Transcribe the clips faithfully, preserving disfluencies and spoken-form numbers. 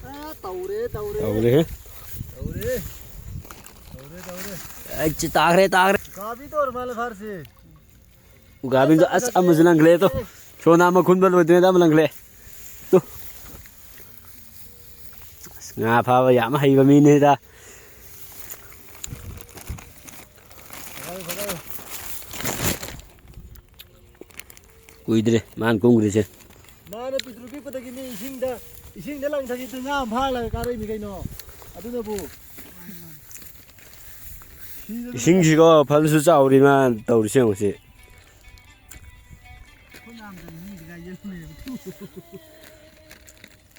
ꯑ, ꯇꯧꯔꯦ, ꯇꯧꯔꯦ꯫ ꯇꯧꯔꯦꯍꯦ꯫ ꯇꯧꯔꯦ꯫ ꯇꯧꯔꯦ, ꯇꯧꯔꯦ꯫ ꯑꯩ ꯆꯤ ꯇꯥꯈ꯭ꯔꯦ, ꯇꯥꯈ꯭ꯔꯦ꯫ ꯎꯀꯥꯕꯤ ꯇꯧꯔ ꯃꯥꯜꯂꯦ ꯐꯥꯔꯁꯦ꯫ ꯎꯀꯥꯕꯤꯗꯣ ꯑꯁ ꯑꯃꯁꯨ ꯂꯪꯈ꯭ꯔꯦ ꯇꯣ꯫ ꯁꯣꯅꯥ ꯃꯈꯨꯟꯕ ꯂꯣꯏꯗ꯭ꯔꯤꯉꯩꯗ ꯑꯃ ꯂꯪꯈ꯭ꯔꯦ꯫ ꯇꯨ꯫ ꯑꯁ, ꯉꯥ ꯐꯥꯕ ꯌꯥꯝ ꯍꯩꯕ ꯃꯤꯅꯤꯗ꯫ ꯀꯨꯏꯗ꯭ꯔꯦ ꯃꯥꯅ ꯀꯨꯝꯈ꯭ꯔꯤꯁꯦ꯫ ꯃꯥꯅ ꯄꯤꯛꯇ꯭ꯔꯨ ꯄꯤꯛꯄꯗꯒꯤꯅꯤ ꯏꯁꯤꯡꯗ, ꯏꯁꯤꯡꯗ ꯂꯪꯊꯈꯤꯕꯗ ꯉꯥ ꯑꯃ ꯐꯥꯔꯒ ꯀꯥꯔꯛꯏꯅꯤ ꯀꯩꯅꯣ꯫ ꯑꯗꯨꯅꯕꯨ꯫ ꯏꯁꯤꯡꯁꯤꯀꯣ ꯐꯖꯅꯁꯨ ꯆꯥꯎꯔꯤ ꯃꯥ ꯇꯧꯔꯤꯁꯦ ꯌꯦꯡꯉꯨꯁꯤ꯫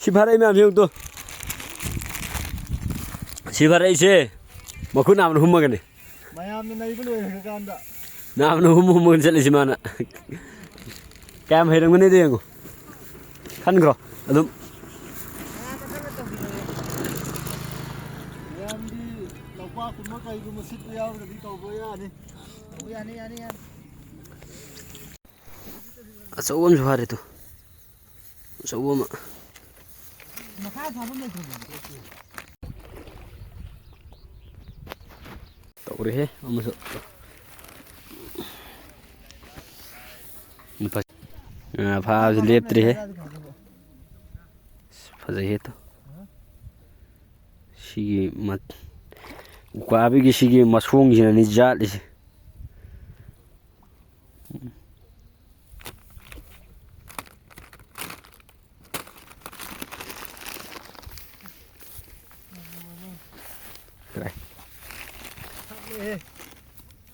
ꯁꯤ ꯐꯥꯔꯛꯏ ꯃꯌꯥꯝꯁꯤ ꯌꯦꯡꯉꯨ ꯇꯨ꯫ ꯁꯤ ꯐꯥꯔꯛꯏꯁꯦ ꯃꯈꯨꯠ ꯅꯥꯝꯃꯅ ꯍꯨꯝꯃꯒꯅꯤ꯫ ꯃꯌꯥꯝꯅ ꯅꯩꯕ ꯂꯣꯏꯈ꯭ꯔꯀꯥꯟꯗ꯫ ꯅꯥꯝꯃꯅ ꯍꯨꯝ ꯍꯨꯝꯃꯒ ꯆꯠꯂꯤꯁꯤ ꯃꯥꯅ꯫ ꯀꯌꯥꯝ ꯍꯩꯔꯝꯒꯅꯤꯗꯣ ꯌꯦꯡꯉꯨ꯫ ꯈꯟꯈ꯭ꯔꯣ ꯑꯗꯨꯝ꯫ ꯃꯌꯥꯝꯗꯤ ꯂꯧꯄꯥꯛꯀꯨꯝꯕ ꯀꯩꯒꯨꯝꯕ ꯁꯤꯠꯄ ꯌꯥꯎꯔꯒꯗꯤ ꯀꯧꯕ ꯌꯥꯅꯤ꯫ ꯌꯥꯅꯤ, ꯌꯥꯅꯤ, ꯌꯥꯅꯤ꯫ ꯑꯆꯧꯕ ꯑꯃꯁꯨ ꯐꯥꯔꯦ ꯇꯨ꯫ ꯑꯆꯧꯕ ꯑꯃ꯫ ꯃꯈꯥ ꯊꯥꯐꯝ ꯂꯩꯇ꯭ꯔꯕꯣ? ꯇꯧꯔꯦꯍꯦ ꯑꯃꯁꯨ꯫ ꯉꯥ ꯐꯥꯕꯁꯨ ꯂꯦꯞꯇ꯭ꯔꯦꯍꯦ꯫ ꯑꯁ, ꯐꯖꯩꯍꯦ ꯇꯨ꯫ ꯁꯤꯒꯤ ꯃꯠ-, ꯎꯀꯥꯕꯤꯒꯤ ꯁꯤꯒꯤ ꯃꯁꯣꯡꯁꯤꯅꯅꯤ ꯌꯥꯠꯂꯤꯁꯦ꯫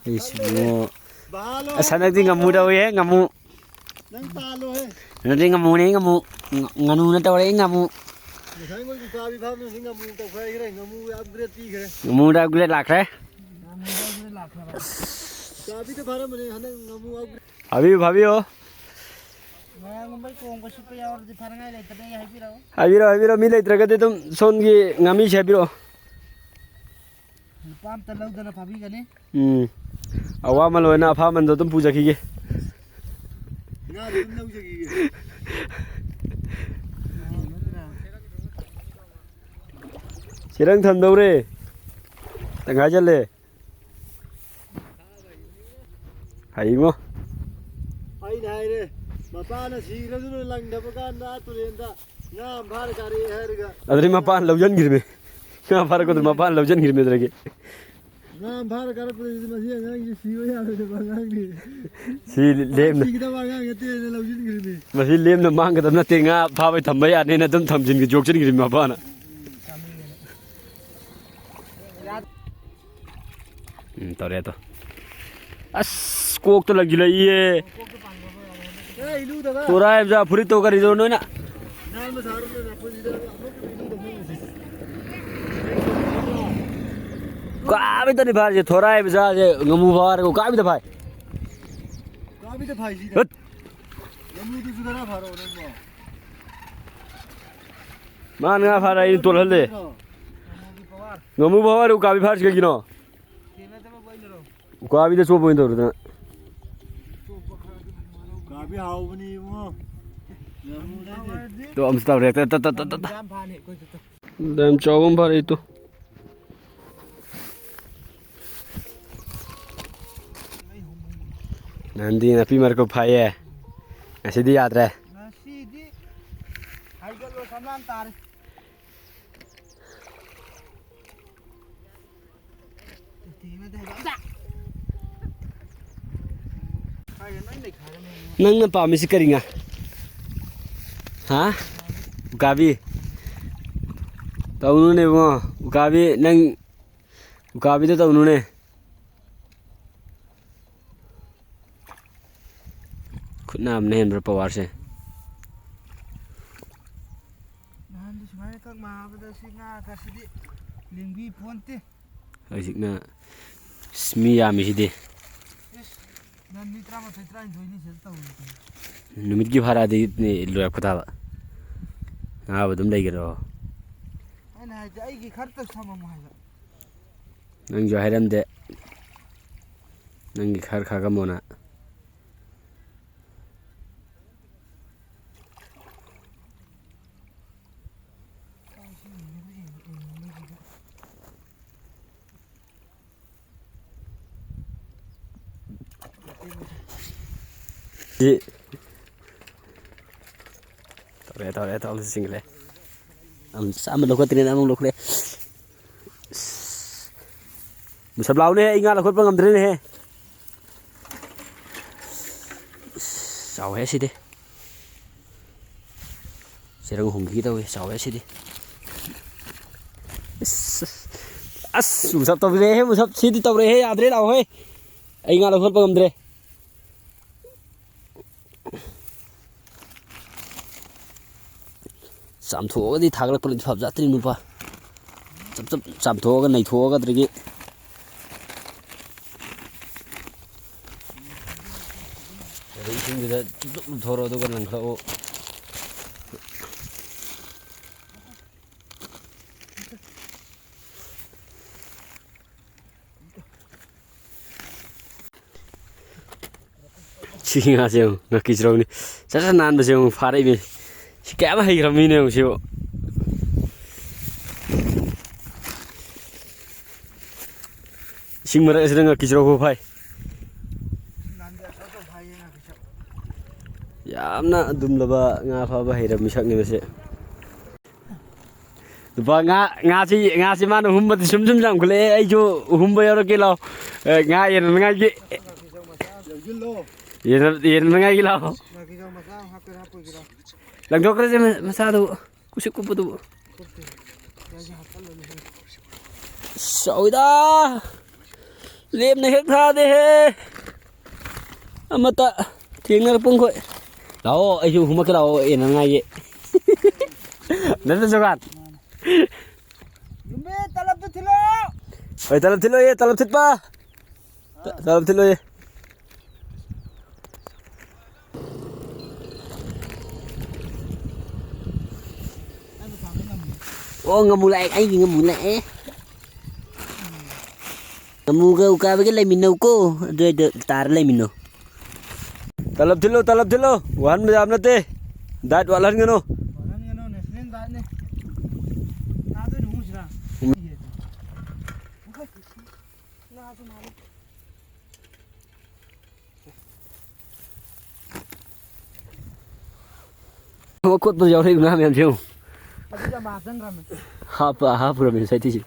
ꯑꯩꯁꯤꯕꯨ꯫ ꯕꯥꯂꯣ꯫ ꯑꯁ, ꯍꯟꯗꯛꯇꯤ ꯉꯝꯃꯨ ꯇꯧꯏꯍꯦ, ꯉꯝꯃꯨ꯫ ꯅꯪ ꯇꯥꯜꯂꯣꯍꯦ꯫ ꯍꯟꯗꯛꯇꯤ ꯉꯝꯃꯨꯅꯦ, ꯉꯝꯃꯨ꯫ ꯉ-, ꯉꯥꯅꯨꯅ ꯇꯧꯔꯦ, ꯉꯝꯃꯨ꯫ ꯉꯁꯥꯏ ꯃꯣꯏꯒꯤ ꯎꯀꯥꯕꯤ ꯐꯥꯕꯗꯨꯅ ꯉꯥꯃꯨ ꯇꯧꯈꯥꯏꯈ꯭ꯔꯦ, ꯉꯥꯃꯨ upgrade ꯄꯤꯈ꯭ꯔꯦ꯫ ꯉꯥꯃꯨꯗ upgrade ꯂꯥꯛꯈ꯭ꯔꯦ꯫ ꯎꯀꯥꯕꯤꯗ ꯐꯥꯔꯝꯕꯅꯦ, ꯍꯟꯗꯛ ꯉꯥꯃꯨ upgrade꯫ ꯐꯥꯕꯤꯌꯨ, ꯐꯥꯕꯤꯌꯨ꯫ ꯃꯌꯥꯝꯒꯨꯝꯕꯩ ꯇꯣꯡꯕ ꯁꯤꯠꯄ ꯌꯥꯎꯔꯗꯤ ꯐꯥꯅꯉꯥꯏ ꯂꯩꯇꯕꯩ ꯍꯥꯏꯕꯤꯔꯛꯑꯣ꯫ ꯍꯥꯏꯕꯤꯔꯛꯑꯣ, ꯍꯥꯏꯕꯤꯔꯛꯑꯣ꯫ ꯃꯤ ꯂꯩꯇ꯭ꯔꯒꯗꯤ ꯑꯗꯨꯝ ꯁꯣꯝꯒꯤ ꯉꯥꯃꯤꯁꯦ ꯍꯥꯏꯕꯤꯔꯛꯑꯣ꯫ ꯂꯨꯄꯥ ꯑꯝꯇ ꯂꯧꯗꯅ ꯐꯥꯕꯤꯒꯅꯤ꯫ ꯎꯝ꯫ ꯑꯋꯥꯃꯜ ꯑꯣꯏꯅ ꯑꯐꯥꯃꯜꯗꯣ ꯑꯗꯨꯝ ꯄꯨꯖꯈꯤꯒꯦ꯫ ꯉꯥꯗꯤ ꯑꯗꯨꯝ ꯂꯧꯖꯈꯤꯒꯦ꯫ ꯅꯠꯇ꯭ꯔꯥ? ꯏꯔꯪ ꯊꯟꯗꯧꯔꯦ꯫ ꯇꯪꯈꯥꯏ ꯆꯜꯂꯦ꯫ ꯍꯩꯉꯣ꯫ ꯑꯩꯅ ꯍꯥꯏꯔꯦ, ꯃꯄꯥꯅ ꯁꯤꯈ꯭ꯔꯁꯅꯨ ꯂꯪꯗꯕ ꯀꯥꯟꯗ ꯑꯥ ꯇꯨꯔꯦꯟꯗ ꯉꯥ ꯑꯃ ꯐꯥꯔ ꯀꯥꯔꯛꯑꯦ ꯍꯥꯏꯔꯒ꯫ ꯑꯗꯨꯗꯤ ꯃꯄꯥꯅ ꯂꯧꯁꯤꯟꯈ꯭ꯔꯤꯃꯤ꯫ ꯉꯥ ꯐꯥꯔꯛꯄꯗꯨ ꯃꯄꯥꯅ ꯂꯧꯁꯤꯟꯈ꯭ꯔꯤꯃꯤ ꯑꯗꯨꯗꯒꯤ꯫ ꯉꯥ ꯑꯃ ꯐꯥꯔ ꯀꯥꯔꯛꯄꯗꯒꯤꯗꯤ ꯃꯁꯤ ꯑꯉꯥꯡꯁꯤ ꯁꯤꯕ ꯌꯥꯔꯣꯏꯗꯕ ꯑꯉꯥꯡꯅꯤ꯫ ꯁꯤ ꯂꯦꯝꯅ ꯁꯤꯒꯗꯕ ꯑꯉꯥꯡ ꯅꯠꯇꯦꯅ ꯂꯧꯁꯤꯟꯈ꯭ꯔꯤꯃꯤ꯫ ꯃꯁꯤ ꯂꯦꯝꯅ ꯃꯥꯡꯒꯗꯕ ꯅꯠꯇꯦ, ꯉꯥ ꯐꯥꯕꯩ ꯊꯝꯕ ꯌꯥꯅꯤꯅ ꯑꯗꯨꯝ ꯊꯝꯖꯤꯟꯈꯤ, ꯌꯣꯛꯁꯤꯟꯈ꯭ꯔꯤꯃꯤ ꯃꯄꯥꯅ꯫ ꯎꯝ, ꯇꯧꯔꯦ ꯑꯗꯣ꯫ ꯑꯁ, ꯀꯣꯛꯇ ꯂꯪꯁꯤꯜꯂꯛꯏꯌꯦ꯫ ꯊꯣꯔꯥꯏ ꯃꯆꯥ ꯐꯨꯔꯤꯠꯇꯣ ꯀꯔꯤꯗꯣ ꯅꯣꯏꯅ? ꯀꯥꯕꯤꯗꯅꯤ ꯐꯥꯔꯤꯁꯦ, ꯊꯣꯔꯥꯏ ꯃꯆꯥꯁꯦ ꯉꯥꯃꯨ ꯐꯥꯔꯒ ꯀꯥꯕꯤꯗ ꯐꯥꯏ꯫ ꯀꯥꯕꯤꯗ ꯐꯥꯏꯁꯤꯅ꯫ ꯍꯠ! ꯉꯥꯃꯨꯗꯨꯁꯨ ꯈꯔ ꯐꯥꯔꯛꯑꯣ ꯅꯪꯕꯣ꯫ ꯃꯥꯅ ꯉꯥ ꯐꯥꯔ ꯑꯩꯅ ꯇꯣꯜꯍꯜꯂꯦ꯫ ꯉꯥꯃꯨ ꯐꯥꯔ ꯎꯀꯥꯕꯤ ꯐꯥꯔꯤꯁꯤ ꯀꯩꯒꯤꯅꯣ? ꯎꯀꯥꯕꯤꯗ ꯆꯣꯞꯄ ꯑꯣꯏꯅ ꯇꯧꯔꯗꯅ꯫ ꯎꯀꯥꯕꯤ ꯍꯥꯎꯕꯅꯤ ꯏꯕꯨꯡꯉꯣ꯫ ꯉꯥꯃꯨꯗꯩꯗꯤ꯫ ꯇꯣ ꯑꯃꯁꯨ ꯇꯧꯔꯦ꯫ ꯇ, ꯇ, ꯇ, ꯇ, ꯇ, ꯇ꯫ ꯌꯥꯝ ꯆꯥꯎꯕ ꯑꯃ ꯐꯥꯔꯛꯏ ꯇꯨ꯫ ꯅꯍꯥꯟꯗꯤ ꯅꯥꯄꯤ ꯃꯔꯛꯇ ꯐꯥꯏꯌꯦ꯫ ꯉꯁꯤꯗꯤ ꯌꯥꯗ꯭ꯔꯦ꯫ ꯉꯁꯤꯗꯤ ꯍꯥꯏꯒꯠꯂꯣ ꯁꯝꯂꯥꯡ ꯇꯥꯔꯦ꯫ ꯅꯪꯅ ꯄꯥꯝꯃꯤꯁꯤ ꯀꯔꯤ ꯉꯥ? ꯍꯥ? ꯎꯀꯥꯕꯤ? ꯇꯧꯅꯨꯅꯦ ꯏꯕꯨꯡꯉꯣ꯫ ꯎꯀꯥꯕꯤ ꯅꯪ, ꯎꯀꯥꯕꯤꯗ ꯇꯧꯅꯨꯅꯦ꯫ ꯈꯨꯠ ꯅꯥꯕꯅ ꯍꯦꯟꯕ꯭ꯔꯥ ꯄꯋꯥꯔꯁꯦ? ꯅꯍꯥꯟꯗꯤ ꯁꯨꯃꯥꯏꯅ ꯀꯛ ꯃꯥꯕꯗ ꯁꯤ ꯉꯥ ꯀꯥꯁꯤꯗꯤ ꯂꯦꯡꯕꯤ ꯄꯣꯟꯇꯦ꯫ ꯍꯧꯖꯤꯛꯅ ꯏꯁ ꯃꯤ ꯌꯥꯝꯃꯤꯁꯤꯗꯤ꯫ ꯏꯁ, ꯅꯪ ꯃꯤ ꯇꯔꯥꯃꯥꯊꯣꯏ, ꯇꯔꯥꯅꯤꯊꯣꯏꯅꯤ ꯁꯤꯗ ꯇꯧꯔꯤꯁꯦ꯫ ꯅꯨꯃꯤꯠꯀꯤ ꯚꯔꯥꯗꯤ ꯂꯣꯏꯔꯛꯄ ꯇꯥꯕ꯫ ꯉꯥꯕ ꯑꯗꯨꯝ ꯂꯩꯒꯦꯔꯣ? ꯑꯩꯅ ꯍꯥꯏꯗꯤ ꯑꯩꯒꯤ ꯈꯔꯇ ꯊꯝꯃꯝꯃꯣ ꯍꯥꯏꯕ꯫ ꯅꯪꯁꯨ ꯍꯥꯏꯔꯝꯗꯦ꯫ ꯅꯪꯒꯤ ꯈꯔ ꯈꯥꯛꯑꯝꯃꯣꯅ꯫ ꯁꯤ ꯇꯧꯔꯦ, ꯇꯧꯔꯦ, ꯇꯧꯔꯦ, ꯆꯤꯡꯈꯠꯂꯦ꯫ ꯑꯃ, ꯑꯃ ꯂꯧꯈꯠꯇ꯭ꯔꯦꯅꯦ, ꯑꯃ ꯂꯧꯈꯠꯂꯦ꯫ ꯑꯁ, ꯃꯨꯁꯞ ꯂꯥꯎꯅꯦ, ꯑꯩ ꯉꯥ ꯂꯧꯈꯠꯄ ꯉꯝꯗ꯭ꯔꯦꯅꯦꯍꯦ꯫ ꯑꯁ, ꯆꯥꯎꯍꯦ ꯁꯤꯗꯤ꯫ ꯆꯦꯔꯪ ꯍꯨꯝꯈꯤꯒꯦ ꯇꯧꯋꯦ, ꯆꯥꯎꯋꯦ ꯁꯤꯗꯤ꯫ ꯑꯁ, ꯑꯁ, ꯃꯨꯁꯞ ꯇꯧꯔꯦꯍꯦ, ꯃꯨꯁꯞ ꯁꯤꯗꯤ ꯇꯧꯔꯦꯍꯦ, ꯌꯥꯗ꯭ꯔꯦ, ꯂꯥꯛꯑꯣꯍꯦ꯫ ꯑꯩ ꯉꯥ ꯂꯧꯈꯠꯄ ꯉꯝꯗ꯭ꯔꯦ꯫ ꯆꯥꯝꯊꯣꯛꯑꯒꯗꯤ ꯊꯥꯒꯠꯂꯛꯄꯅꯗꯤ ꯐꯕ ꯖꯥꯠꯇꯅꯤ ꯅꯨꯄꯥ꯫ ꯆꯞ ꯆꯞ ꯆꯥꯝꯊꯣꯛꯑꯒ ꯅꯩꯊꯣꯛꯑꯒ ꯑꯗꯨꯗꯒꯤ ꯑꯗꯩ ꯏꯁꯤꯡꯗꯨꯗ ꯆꯨꯞ ꯆꯨꯞ ꯂꯨꯞꯊꯣꯔꯣ, ꯑꯗꯨꯒ ꯂꯪꯈꯠꯂꯛꯑꯣ꯫ ꯁꯤ ꯉꯥꯁꯦ ꯌꯦꯡꯉꯨ, ꯉꯥꯀꯤꯖꯧꯅꯤ꯫ ꯆꯠ ꯆꯠ ꯅꯥꯟꯕꯁꯦ ꯌꯦꯡꯉꯨ, ꯐꯥꯔꯛꯏꯅꯦ꯫ ꯁꯤ ꯀꯌꯥꯝ ꯍꯩꯈ꯭ꯔꯕ ꯃꯤꯅꯣ ꯌꯦꯡꯉꯨ ꯁꯤꯕꯨ꯫ ꯏꯁꯤꯡ ꯃꯔꯛ ꯑꯁꯤꯗ ꯉꯥꯀꯤꯖꯧ ꯐꯥꯎ ꯐꯥꯏ꯫ ꯌꯥꯝꯅ ꯑꯗꯨꯝꯂꯕ ꯉꯥ ꯐꯥꯕ ꯍꯩꯔꯕ ꯃꯤꯁꯛꯅꯤ ꯃꯁꯤ꯫ ꯂꯨꯄꯥ ꯉꯥ, ꯉꯥꯁꯤ, ꯉꯥꯁꯤ ꯃꯥꯅ ꯍꯨꯝꯕꯗꯤ ꯁꯨꯝ ꯁꯨꯝ ꯌꯥꯝꯈꯠꯂꯛꯑꯦ꯫ ꯑꯩꯁꯨ ꯍꯨꯝꯕ ꯌꯥꯎꯔꯛꯀꯦ ꯂꯥꯎ꯫ ꯑꯦ, ꯉꯥ ꯌꯦꯟꯅꯉꯥꯏꯒꯤ꯫ ꯌꯦꯟꯅ-, ꯌꯦꯟꯅꯉꯥꯏꯒꯤ ꯂꯥꯎ꯫ ꯂꯪꯊꯣꯛꯈ꯭ꯔꯁꯦ ꯃ-, ꯃꯆꯥꯗꯨ, ꯀꯨꯁꯨ ꯀꯨꯞꯄꯗꯨꯕꯨ꯫ ꯆꯥꯎꯏꯗ꯫ ꯂꯦꯝꯅ ꯍꯦꯛ ꯊꯥꯗꯦꯍꯦ꯫ ꯑꯃꯠꯇ ꯊꯦꯡꯅꯔꯛꯄ ꯑꯩꯈꯣꯏ꯫ ꯂꯥꯛꯑꯣ, ꯑꯩꯁꯨ ꯍꯨꯝꯃꯛꯀꯦ ꯂꯥꯛꯑꯣ, ꯑꯦ, ꯅꯪ ꯉꯥꯏꯒꯦ꯫ ꯅꯠꯇ꯭ꯔ ꯖꯣꯒꯥꯟ? ꯌꯨꯝꯕꯤ, ꯇꯂꯞꯇꯨ ꯊꯤꯜꯂꯣ꯫ ꯍꯣꯏ, ꯇꯂꯞ ꯊꯤꯜꯂꯣꯌꯦ, ꯇꯂꯞ ꯊꯤꯠꯄ꯫ ꯇ-, ꯇꯂꯞ ꯊꯤꯜꯂꯣꯌꯦ꯫ ꯑꯣ, ꯉꯥꯃꯨ ꯂꯥꯛꯑꯦ, ꯑꯩꯒꯤ ꯉꯥꯃꯨ ꯂꯥꯛꯑꯦ꯫ ꯉꯥꯃꯨꯒ ꯎꯀꯥꯕꯤꯒ ꯂꯩꯃꯤꯟꯅꯧꯀꯣ, ꯑꯗꯨꯋꯥꯏꯗ ꯇꯥꯔ ꯂꯩꯃꯤꯟꯅꯧ꯫ ꯇꯂꯞ ꯊꯤꯜꯂꯣ, ꯇꯂꯞ ꯊꯤꯜꯂꯣ, ꯋꯥꯍꯟꯕ ꯌꯥꯕ ꯅꯠꯇꯦ, ꯗꯥꯏꯠ ꯋꯥꯠꯍꯟꯒꯅꯨ꯫ ꯋꯥꯠꯍꯟꯒꯅꯨ, ꯅꯦꯁꯅꯦꯜ ꯗꯥꯏꯠꯅꯤ꯫ ꯉꯥꯗ ꯑꯣꯏꯅ ꯍꯨꯝꯁꯤꯔꯥ? ꯎꯝ꯫ ꯉꯥꯁꯨ ꯃꯥꯜꯂꯤ꯫ ꯃꯈꯣꯠꯄꯗ ꯌꯥꯎꯔꯛꯏꯕ ꯉꯥ ꯃꯌꯥꯝꯁꯦ ꯌꯦꯡꯉꯨ꯫ ꯑꯗꯨꯗ ꯃꯥ ꯆꯪꯈ꯭ꯔꯕꯅꯤ꯫ ꯍꯥꯞꯄ ꯍꯥꯞꯄꯨꯔꯕꯅꯤ ꯉꯁꯥꯏ ꯇꯤꯁꯤ꯫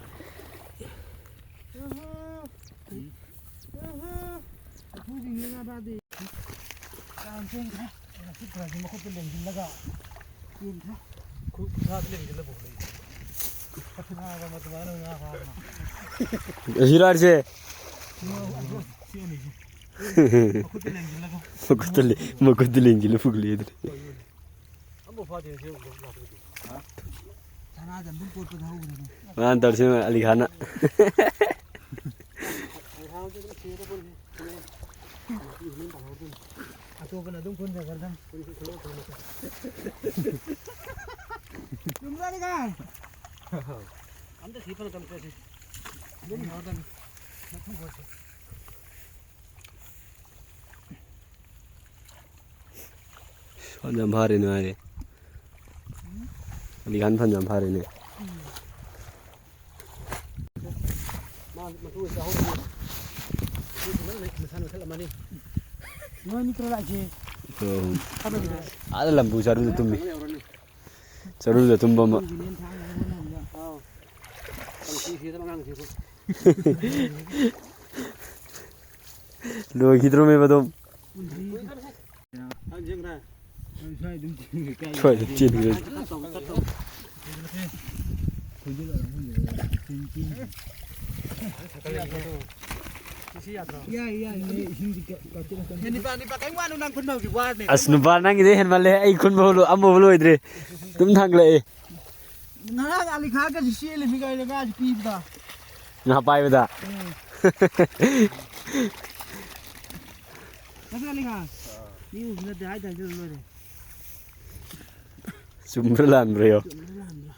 ꯃꯈꯨꯠꯇ ꯂꯦꯡꯁꯤꯜꯂꯒ ꯆꯦꯟꯈ꯭ꯔꯦ꯫ ꯈꯨꯠꯁꯥꯗ ꯂꯦꯡꯁꯤꯜꯂ ꯄꯨꯈꯠꯂꯛꯏ꯫ ꯉꯥ ꯐꯥꯕ ꯑꯗꯨꯃꯥꯏꯅ ꯉꯥ ꯐꯥꯕ꯫ ꯑꯁꯤꯔꯥꯔꯁꯦ꯫ ꯁꯤ ꯑꯅꯤꯁꯦ꯫ ꯃꯈꯨꯠꯇ ꯂꯦꯡꯁꯤꯜꯂꯒ꯫ ꯃꯈꯨꯠꯇ ꯂꯦ-, ꯃꯈꯨꯠꯇ ꯂꯦꯡꯁꯤꯜꯂ ꯄꯨꯈꯠꯂꯛꯑꯦ ꯑꯗꯨꯅꯦ꯫ ꯑꯝꯕꯨ ꯐꯥꯗꯦ ꯁꯤ ꯂꯥꯛꯄꯗꯤ꯫ ꯁꯅꯥꯗ ꯑꯗꯨꯝ ꯀꯣꯠꯄꯗ ꯍꯧꯈ꯭ꯔꯦꯅꯦ꯫ ꯃꯥꯅ ꯇꯧꯔꯤꯁꯤ ꯑꯂꯤ ꯈꯥꯟꯅ꯫ ꯑꯂꯤ ꯈꯥꯟꯁꯦ ꯑꯗꯨꯝ ꯁꯤꯔ ꯄꯨꯟꯁꯤ꯫ ꯑꯇꯣꯞꯄꯅ ꯑꯗꯨꯝ ꯈꯨꯟꯖꯈ꯭ꯔꯗꯝ꯫ ꯆꯨꯝꯂꯥꯅꯤ ꯀꯥꯏ꯫ ꯑꯝꯇ ꯁꯤ ꯐꯅ ꯇꯝꯊꯣꯛꯁꯤ꯫ ꯑꯗꯨꯝ ꯌꯥꯎꯔꯗꯝꯅꯤ꯫ ꯃꯊꯪ ꯈꯣꯠꯁꯤ꯫ ꯐꯅꯌꯥꯝ ꯐꯥꯔꯦꯅꯦ ꯍꯥꯏꯔꯦ꯫ ꯑꯂꯤꯈꯥꯟ ꯐꯅꯌꯥꯝ ꯐꯥꯔꯦꯅꯦ꯫ ꯃꯥ ꯃꯇꯨ ꯆꯥꯍꯧꯗ꯭ꯔꯦ꯫ ꯃꯇꯨ ꯐꯖꯅ ꯃꯁꯥ ꯅꯣꯏꯈꯠꯂꯝꯃꯅꯤ꯫ ꯅꯣꯏ ꯑꯅꯤ ꯈꯔ ꯂꯥꯛꯁꯦ꯫ ꯑꯣ꯫ ꯊꯥꯗꯕꯤꯗ꯫ ꯑꯥꯗ ꯂꯝꯕꯨ ꯆꯥꯔꯨꯗ ꯇꯨꯝꯃꯤ꯫ ꯌꯧꯔꯅꯤ꯫ ꯆꯥꯔꯨꯗ ꯇꯨꯝꯕ ꯑꯃ꯫ ꯀꯨꯏꯅ ꯊꯥꯡꯉꯒ ꯍꯣꯠꯅꯕꯗ꯫ ꯑꯥꯎ꯫ ꯀꯥꯡꯁꯤ ꯁꯤꯗꯕ ꯑꯉꯥꯡꯁꯤꯕꯨ꯫ ꯂꯣꯏꯈꯤꯗ꯭ꯔꯣꯃꯦꯕ ꯑꯗꯨꯝ꯫ ꯁ꯭ꯋꯥꯏꯗ ꯆꯦꯟꯈ꯭ꯔꯦ꯫ ꯑꯁ, ꯅꯨꯄꯥ, ꯅꯪꯒꯤꯗꯤ ꯍꯦꯟꯃꯜꯂꯦ꯫ ꯑꯩ ꯈꯨꯟꯕ ꯍꯧ-, ꯑꯃꯐꯥꯎ ꯂꯣꯏꯗ꯭ꯔꯤ꯫ ꯑꯗꯨꯝ ꯊꯥꯡꯒꯠꯂꯛꯑꯦ꯫ ꯉꯔꯥꯡ ꯑꯂꯤ ꯈꯥꯒꯁꯨ ꯆꯦꯜꯂꯤꯃꯤ ꯀꯩꯅꯣ ꯉꯥꯁꯤ ꯄꯤꯕꯗ꯫ ꯉꯥ ꯄꯥꯏꯕꯗ꯫ ꯎꯝ꯫ ꯅꯠꯇ꯭ꯔꯣ ꯑꯂꯤ ꯈꯥ? ꯃꯤ ꯎꯕꯁꯨ ꯅꯠꯇꯦ, ꯍꯥꯏ ꯊꯥꯖꯤꯜꯂ ꯂꯣꯏꯔꯦ꯫ ꯆꯨꯝꯕ꯭ꯔꯥ ꯂꯥꯟꯕ꯭ꯔꯥ ꯌꯣ? ꯆꯨꯝꯕ꯭ꯔꯥ ꯂꯥꯟꯕ꯭ꯔꯥ?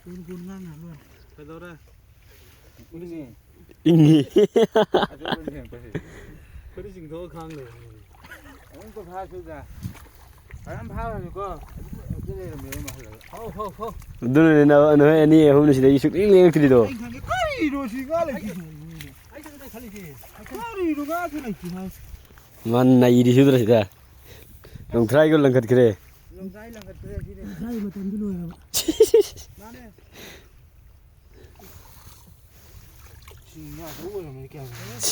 ꯀꯨꯟ ꯀꯨꯟ ꯉꯥꯡꯅ ꯂꯣꯏꯔꯦ꯫ ꯀꯩꯗꯧꯔꯦ? ꯏꯪꯉꯤ꯫ ꯏꯪꯉꯤ꯫ ꯑꯗꯨ ꯀꯨꯟ ꯍꯦꯟꯕꯁꯦ꯫ ꯐꯨꯔꯤꯠ ꯆꯤꯡꯊꯣꯛꯑ ꯈꯥꯡ ꯂꯩꯕꯅꯤꯅꯦ꯫ ꯑꯗꯨꯝ ꯀꯣꯐꯥ ꯁꯨꯗ꯫ ꯑꯗꯨꯝ ꯐꯥꯈ꯭ꯔꯅꯤꯀꯣ꯫ ꯑꯗꯨ ꯂꯩꯔꯝꯃꯦꯕ ꯃꯥ ꯍꯜꯂꯒ꯫ ꯍꯥꯎ, ꯍꯥꯎ, ꯍꯥꯎ꯫ ꯑꯗꯨꯅꯅꯦ ꯅ-, ꯅꯈꯣꯏ ꯑꯅꯤ ꯑꯍꯨꯝꯅ ꯁꯤꯗꯒꯤ ꯁꯨꯛꯂꯦꯡ ꯂꯦꯡꯉꯛꯇ꯭ꯔꯤꯗꯣ꯫ ꯑꯩ ꯈꯪꯉꯦ꯫ ꯀꯔꯤꯅꯣ ꯁꯤ ꯉꯥ ꯂꯩꯇ꯭ꯔꯤꯁꯦ? ꯑꯩꯁꯨ ꯑꯗꯨꯗ ꯈꯜꯂꯤꯁꯦ꯫ ꯀꯔꯤꯅꯣ ꯉꯥꯁꯦ ꯂꯩꯇ꯭ꯔꯤꯁꯦ? ꯃꯥ ꯅꯩꯔꯤꯁꯨ ꯁꯤꯗ꯫ ꯅꯣꯡꯊ꯭ꯔꯥꯏꯒ ꯂꯪꯈꯠꯈ꯭ꯔꯦ꯫ ꯉꯁꯥꯏ ꯃꯇꯝꯗꯨ ꯂꯣꯏꯔꯕ꯫ ꯃꯥꯅꯦ꯫ ꯁꯤ ꯉꯥ ꯑꯆꯧꯕ ꯑꯣꯏꯔꯝꯃꯗꯤ ꯀꯌꯥ ꯐꯖꯅꯤ꯫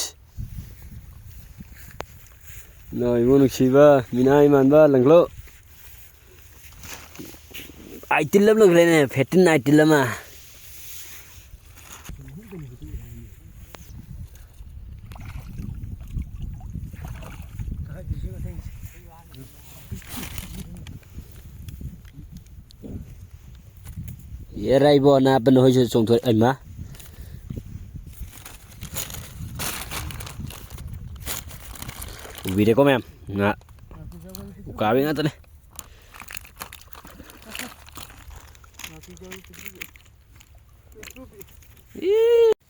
ꯅꯣꯏ ꯏꯃꯨꯡ ꯅꯨꯡꯁꯤꯕ, ꯃꯤꯅꯥꯏ ꯃꯥꯟꯕ ꯂꯪꯈ꯭ꯂꯣ꯫ ꯑꯥꯏꯇꯤꯜ ꯑꯃ ꯂꯪꯈ꯭ꯔꯦꯅꯦ, ꯐꯦꯇꯤꯟ ꯑꯥꯏꯇꯤꯜ ꯑꯃ꯫ ꯌꯦꯔꯥ ꯏꯕꯣ, ꯑꯅꯥꯄ ꯅꯈꯣꯏꯁꯨ ꯆꯣꯡꯊꯣꯛ-, ꯑꯩꯃ꯫ ꯎꯕꯤꯔꯦꯀꯣ ꯃꯌꯥꯝ, ꯉꯥ ꯎꯀꯥꯕꯤ ꯉꯥꯛꯇꯅꯦ꯫ ꯏ꯫